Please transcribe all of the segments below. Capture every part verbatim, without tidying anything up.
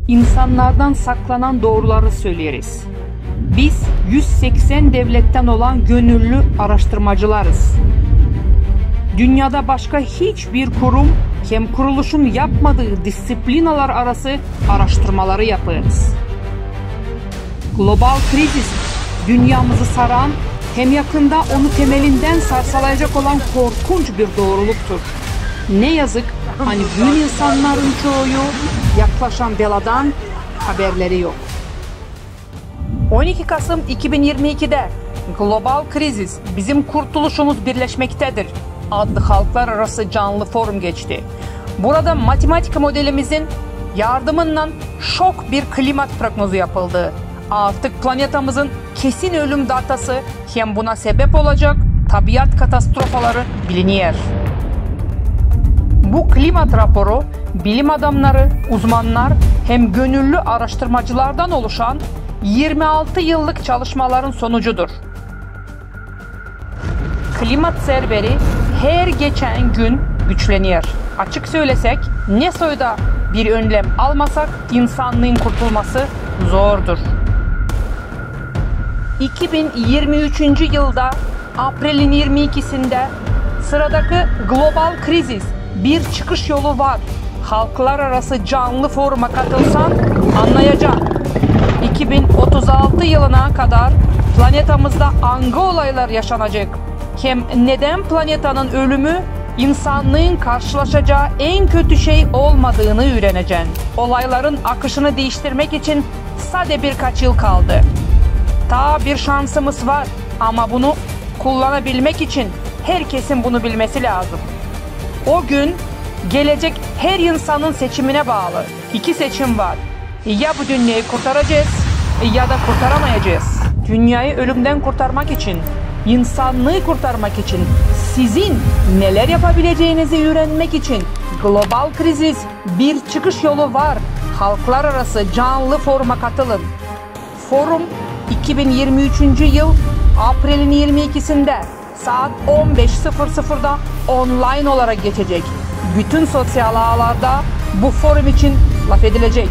İnsannardan saklanan dooruları söleriz. Biz üz seksän devlettän olan gönüllü aaraştırmacılarız. Dünnedä başka hiçbir kurum hem kuruluşun yapmadıı disiplinalar arası aaraştırmaları yapêrız. Global krizis dünnämizi saran hem yakında onu temelindän sarsalayacek olan korkunç bir dooruluktur. Ne yazık, ani büün insannarın çoyu yaklaşan beladan haberleri yok. On iki Kasım iki bin irmi ikidä "Global krizis, bizim kurtuluşumuz birleşmektedir" adlı halklararası canlı forum geçti. Burada matematika modelimizin yardımınnan şok bir klimat prognozu yapıldı. Artık planetamızın kesin ölüm datası hem buna sebep olacak tabiat katastrofaları biliner. Bu klimat raporu bilim adamnarı, uzmannar hem gönüllü aaraştırmacılardan oluşan irmi altı yıllık çalışmaların sonucudur. Klimat serveri her geçän gün güçlener. Açık sölesäk, ne soyda bir önlem almasak, insannıın kurtulması zordur. İki bin irmi üçüncü yılda aprelin irmi ikisindä sıradakı "Global krizis, bir çıkış yolu var" halklararası canlı foruma katılsan, annayacan, iki bin otuz altı yılına kadar planetamızda angı olaylar yaşanacek hem nedän planetanın ölümü insannıın karşılaşacaa en kötü şey olmadıını üürenecän. Olayların akışını diiştirmäk için sade birkaç yıl kaldı. Taa bir şansımız var, ama bunu kullanabilmäk için herkesin bunu bilmesi lääzım. O gün gelecek her insanın seçiminä baalı. İki seçim var. Ya bu dünneyi kurtaracez, ya da kurtaramayacez. Dünneyä ölümdän kurtarmak için, insannıı kurtarmak için sizin neler yapabileceenizi üürenmäk için "Global krizis, bir çıkış yolu var" halklararası canlı foruma katılın. Forum iki bin irmi üçüncü yıl aprelin irmi ikisindä saat on beş sıfır sıfırda onlayn olarak geçecek. Bütün soţial ağlarda bu forum için lafedilecek.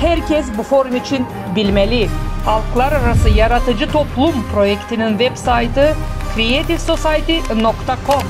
Herkez bu forum için bilmeli. Halklararası yaratıcı toplum proektinin web-saytı creative society nokta com.